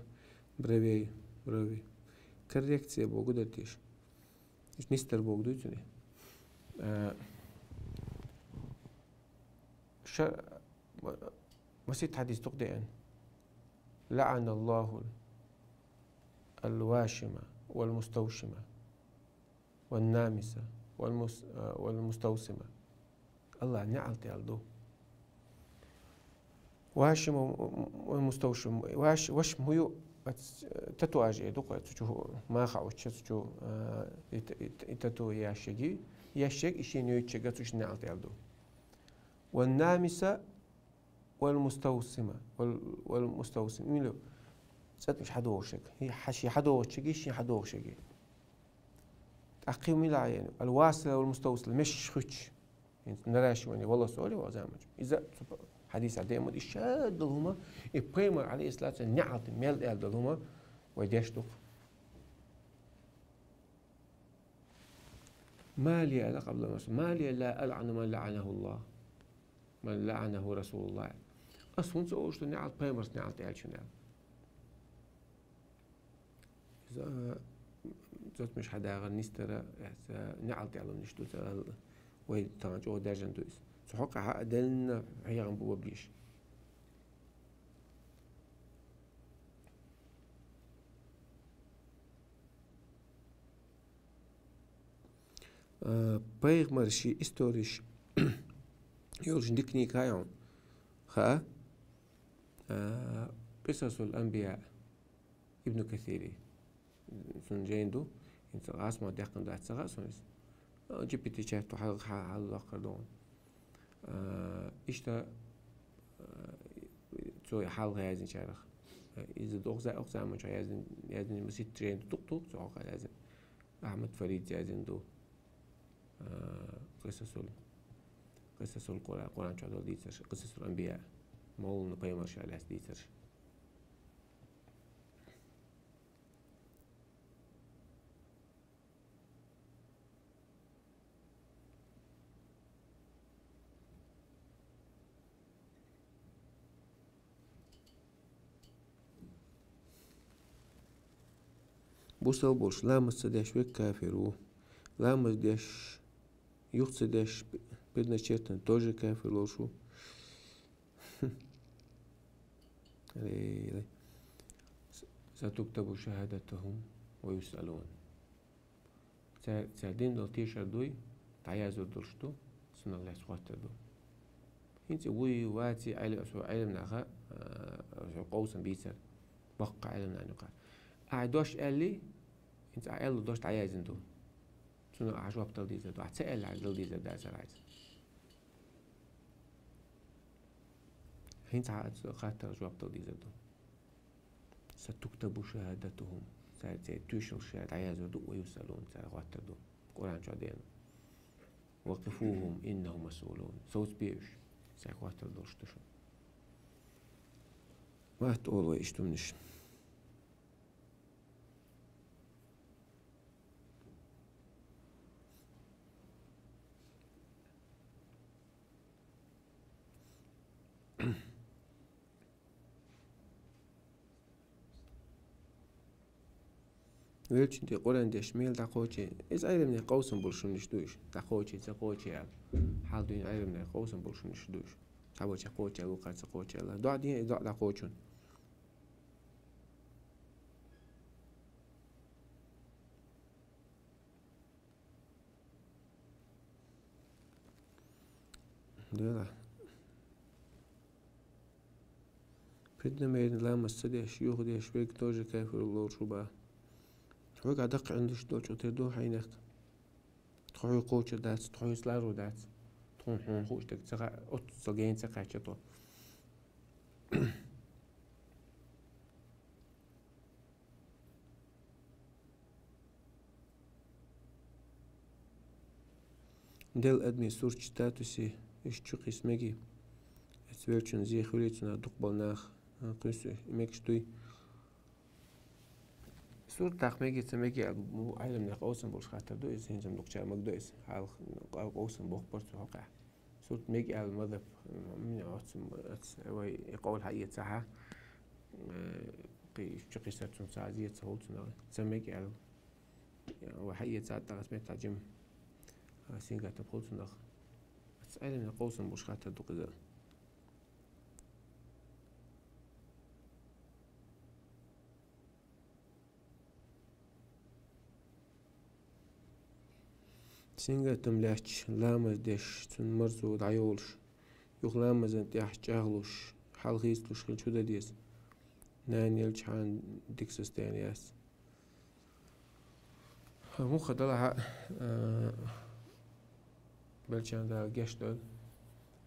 бровей, бровей? Коррекция бохург ду-кх. Нестар бохург ду цуьнан. А, ша-, масийтта хьадис ду-кх деана. لعن الله الواشم والمستوشم والنامص والمس-، والمستوسم. Аллах неӀалт аьлла ду. Вашим ва мустаушим. Ваш-, вашим хӀун ю, оц-, татуаж эр ду-кх, цу чу маха Ӏуттуш, цу чу, а, и т-, и т-, и тату еш ерг, еш ерг, и шена йойтуш ерг, цу чу неӀалт аьлла ду. Ван намиса вал мустаусима, вал, вал мустаусим. Мила ю? ЦӀаташ хьадогӀуш ерг. И хьа-, шен хьадогӀучу ерг, шен хьадогӀуш ерг. ТӀаккха кхин мила Ӏа яьннай? Ал васила вал мустаусила, мешаш хуьттуш. ХӀинца наращивание волос олий вай заманчохь. Иза цу хьадисехь дийцина, и шадолу хӀума, и пайхамар, алейхиссалату вассалам, неӀалт мел аьлла долу хӀума вай деш ду-кх. Ма ли аьлла къаблан расул. Ма ли ла алӀану ман лаӀанахуллах. Ман лаӀанаху расулуллах. Ас хӀунда ца олуш ду неӀалт, пайхамарс неӀалт аьллачунна аьлла. Иза, а, цатмаш хьадагӀар нистара, а, неӀалт аьлланаш ду, ца аьлла. Вай тахана чӀогӀа даьржина ду иза. Цу хьокъехь а денна хьехам бу бабгиш. А, пайхамарши историш йолчу дика книга хаа хьуна? Хаа. А, Къисасул Анбия. Ибн Касири. Цуьнан жайна ду, хӀинца гӀазкхимат даьккхина дац, ца хаьа суна иза. А, джи пи ти чат хьал-, хьал-, хьалдоккхур ду. А, иштта, а, цо хьалха яздинчарах. Иза доккха за-, оккха заманчохь яздина, яздина масийтта жайна ду, дукха-дукха цо хьалха яздина. Ахьмад Фарид яздина ду. А, Къисасул, Къисасул Къура-, Къуръан чохь долу дийцарш, Къисасул Анбия. Мовлана пайхамарша лаьца дийцараш. Бусалба волуш ламаз ца деш верг кафир ву. Ламаз деш, юха ца деш, предначертанно тоже кафир волуш ву. Ле, ле. Сатуктабу шахадатухум ва юсъалун. Цара, цара дина долу тешар дуй, дӀаяздеш долуш ду, цунах лаьцна хоттар ду. ХӀинца вуй, ваций, Ӏелам, цу Ӏеламнаха, а, цу къовсам бийцар, боккха Ӏеламнана юкъара. Ахьа дош аьллий, хӀинца ахьа аьлла дош дӀаяздина ду. Цунах ахьа жоп дала дезар ду. Ахьа ца аьлла, ахьа дала дезар дацара хьайца. ХӀинца хьан оцу хаттарах жоп дала дезар ду. Сатуктабу шахадатухум. Цара церан тоьшалла ша дӀаяздеш ду, ва юсъалун, цара хоттар ду. Къуръан чохь деана. Вакъифухум, иннахум масъулун. Совцабе уьш. Цаьрга хоттар долуш ду шуна. Ма тӀе олу вай иштта хӀуманаш. Велчун тӀе Къуръан деш мел дӀакхочий, иза Ӏеламнех къовсам болуш хӀуманаш ду уьш. ДӀакхочий, ца кхочий аьлла. Хьал дуьйна Ӏеламнех къовсам болуш хӀуманаш ду уьш. Цхьаболчех кхочий аьлла, вукхаьрца кхочий аьлла. ДоӀа ден, и доӀа дӀакхочун. Дела. Преднамеренно ламаз ца деш, юха деш, верг тоже кафир волуш ву бах. Хьоьга даккха Ӏиндаш долчу тера ду хьайнах. Тхо хьоьга кхочур дац, тхо хьоьца ларо дац. Тхуна хьуна хууш дерг ца ха-, оццул гена ца кхаьчча тхо. Делла адамийн сурт статусе, иштта чу кхийса мегий. Эцу велчун зен хуьлий цунах дукха болу нах, а, кхуьссуш мегаш дуй. Сурт даккха мегий, ца мегий аьлла, бу Ӏеламнех къовсам болуш хаттар ду иза, хӀинца-м дукхачара магадо иза. Хьалха къа-, къовсам боккхура цу хьокъехь. Сурт мега аьлла мазхӀаб, м, оцу, оцу, вай и къовла хьаэцахьа, э, кхи-, чу кхийсар цунна ца хеза, ца хуьлу цунах, ца мега аьлла. Вай хьаэцахьа, тӀаккха аса меттахь жима, а, сингаттам хуьлу цунах. Оцу Ӏеламнех къовсам болуш хаттар ду-кх иза. Сингаттам лаьтташ, ламаз деш, цуьнан марзо дӀайолуш, юха ламазан тӀехь чӀагӀлуш, хьал хийцалуш хилча хӀун дан деза? Нана елчахьана дика состояние яц. Муха далахьа, а, беллачарна Дала гечдойла,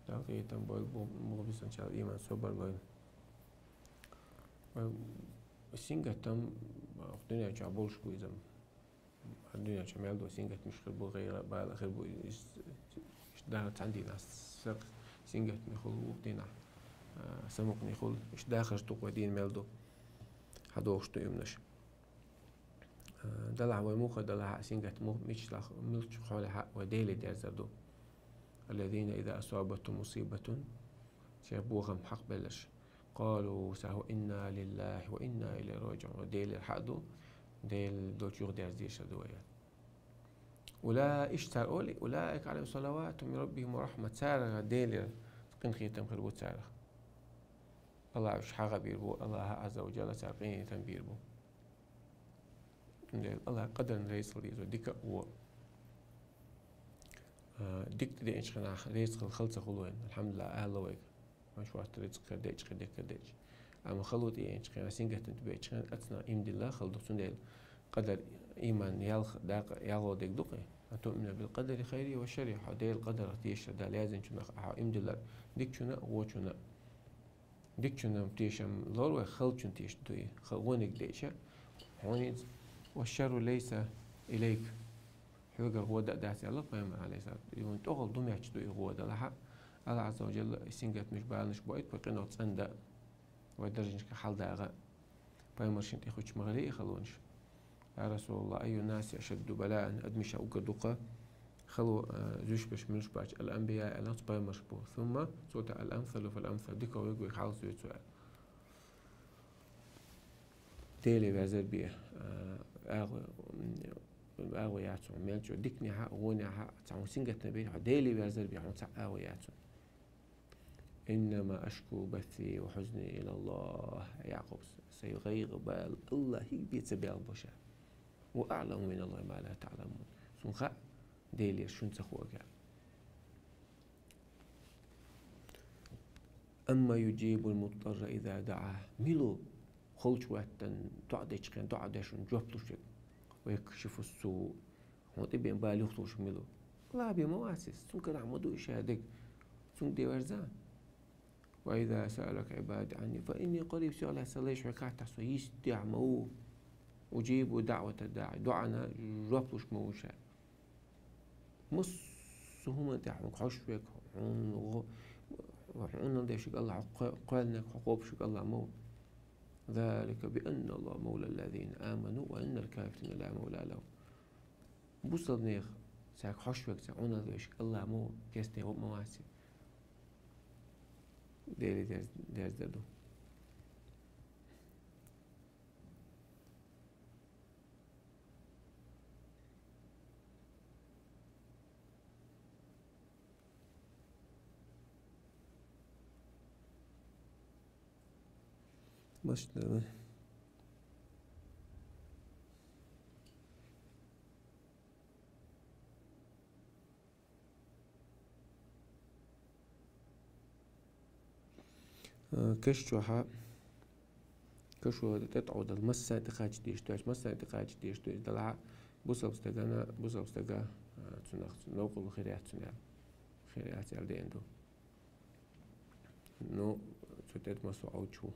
Дала къинхетам бойла, бу-, муха бисинчарна иман, собар лойла. Вай сингаттам, а, дуьнен чохь болуш бу иза. Дуьнен чохь мел ду сингаттамаш хир бу, гӀайгӀа, бала хир бу, иш-, иш-, дагӀа цхьана дийнахь сакъ сингаттаме хуьлу, вукху дийнахь, а, самукъане хуьлу, иш дахарш ду-кх вай дийна мел ду. ХьадогӀуш ду имнаш. А, далахь вай муха далахьа, сингаттам муха, мичахь, мичахь хьолехьа вай Деле дерзар ду. Аллазина иза асабатхум мусибатун, шен бохам хьакъ белларш. Къалу, ца хӀу, инна лиллахӀи ва инна илайхӀи раджиӀун. Делера хьакъ ду, Делан долчу юхадерза дезаш ду вай. Улаика, цара олий, улаика Ӏалайхим салавату мин раббихим ва рахьма, царах Делера къинхетам хир бу царах. АллахӀа уьш хьагӀ бийр бу, АллахӀа Ӏазза ва Джалла царна къинхетам бийр бу. Цундела АллахӀа къадарна реза хила деза вай дика а, вон а. А, дика тӀедеанчу хенахь реза хила хала ца хуьлу вайна, алхьамдулиллахӀ, ала вайга. Вайн шортта рицкъ карадечу, кхин дерг карадечу. Амма хало тӀееанчу хенахь, сингаттам тӀебеачу хенахь, цкъа имдилла хала ду, цундела къадар, иман ялх дакъа, ялхо дерг ду-кх и. Ан туъмина бил къадари хайрихӀи ва шаррихӀи, хьо Делан къадарах тешар, Дала яздинчунах хьо имдилар, дикачунна а, вочунна а. Дикачунна тешам лор вай, халачунна тешам дуй. Ха-, вониг деша, хьуна иза, ва шарру лайса илайк. Хьоьгара гӀо дан а дац аьлла пайхамар, Ӏалайхиссалату. И вайн тӀехула ду моьттуш ду и гӀо далахьа, Аллахь Ӏазза ва Джалла сингаттамаш, баланаш боуьйту вай къинойх цӀендан, вай даржашка хьалдагӀа. Пайхамара шийна тӀехьа хьош ма хилий и халонаш. Я РасулаллахӀ, айю ннаси ашадду балаан, адамашта уггар дукха хало, а, зуьйш берш муьлш бац, ал-анбияъ, аьлла, цу пайхамараш бу. Сумма, цул тӀехьа ал-амсалу фал-амсал, дика вайга вайга хьалха зуьйцу аьлла. Деле везар бе, а, агӀо, м, агӀо яц хьуна, мел чӀоагӀа диканехьа, вонехьа, цхьа хьуна сингаттам бе, хьо Деле везар бе, хьуна цхьа агӀо яц хьуна. Иннама ашку басси ва хьузни илаллахӀ, Якъуб, сай гӀайгӀа, бала Аллахьига бе ца баьлла бу ша. Ва аӀламу миналлахӀи ма ла таӀламун. Сона хаьа, Делера шуна ца ховргьяр. Амман юджибул музтарра иза даӀа. Мила ву халчу гӀоьттина, доӀа дечу хенахь, доӀа деш волчунна жоп луш верг? Ва якшифу ссу. Хьуна тӀебеана бала юхалуш мила ву? Аллахь бен ма вац иза, цуьнан карахь ма ду и шадерг, цуьнга де верза. Ва иза саалака Ӏибади Ӏанни фа инни къариб, сигалехь сан лайш хьоьга хаттахь, со йистехь ма ву. Уджибу даӀватад даӀи, доӀана жоп луш ма ву ша. Массо а хӀуманна тӀехь хьуна хьош верг, хьуна гӀо-, хьуна дешиг Аллахь, хьо кхо-, кхоьллинарг, хьо кхобуш верг Аллахь ма ву. Залика би анналлахӀа мавлал лазина аману ва аннал кафирина ла мавла лахӀум. Бусалба нехан цаьрга хьош верг, цаьрга Ӏуналла веш Аллахь ма ву, керстанех ву ма вац. Деле дерз-, дерза ду. Машинада. Э, каш чохь, кашо тӀетӀа Ӏовдал, массарна тӀекхача дезаш ду, массарна тӀекхача дезаш ду, иза делахь а бусалба стагана, бусалба стага, э, цунах новкъарло хир яц цунна аьлла. Хир яц аьлла деана ду. Ну, цу тӀе массо а Ӏовдуш ву.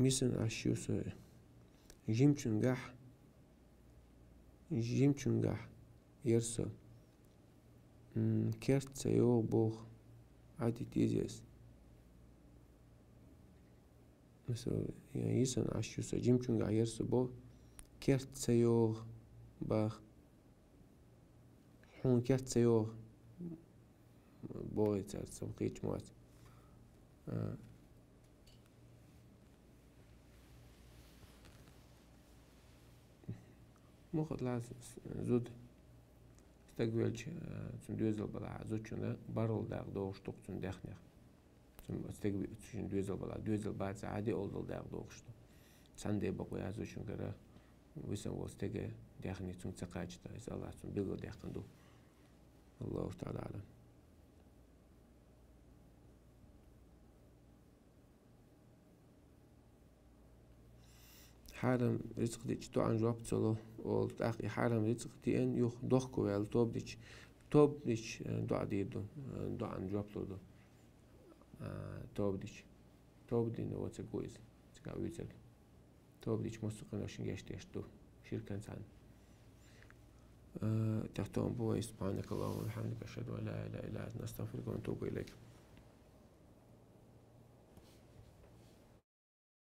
Йисана Ӏаш ю со жимачуьнгахь, жимачуьнгахь яра со. М, керта ца йогӀу боху, Ӏадитийза ас. Масала, я йисана Ӏаш ю со, жимачуьнгахь яра со боху, керта ца йогӀу баха. Хьуна керта ца йогӀу, бохий цара, ца кхечу моц. А. Муха лаз зуда стаг велча, а, цуьнан доьзал балахь, зудчунна бархӀалла дакъа догӀуш ду-кх цуьнан даьхнех. Цуьнан стаг ве-, цуьнан доьзал балахь, доьзал бацахь а, де олдал дакъа догӀуш ду. Цхьана де бакъо яц зудчуьнгара, висина волу стеган даьхни цуьнга ца кхачийта, иза Аллахьа цунна билгалдаьккхина ду. Аллаху таӀала Ӏалам. Хьарам рицкъ дича доӀан жоп ца ло олу, тӀаккха и хьарам рицкъ деана юха дохко ваьлла тоба дича, тоба дича, э, доӀа дийр ду, э, доӀан жоп лур ду. А, тоба дича. Тоба дина воцург ву иза, цигахь вуьйцург. Тоба дича массо а къиношна гечдеш ду, ширкан цхьаьна. Э, тӀехтон бу вай. Субханакаллахумма ва бихамдика, ашхаду ан ла илаха илла анта, астагфирука ва атубу илайк.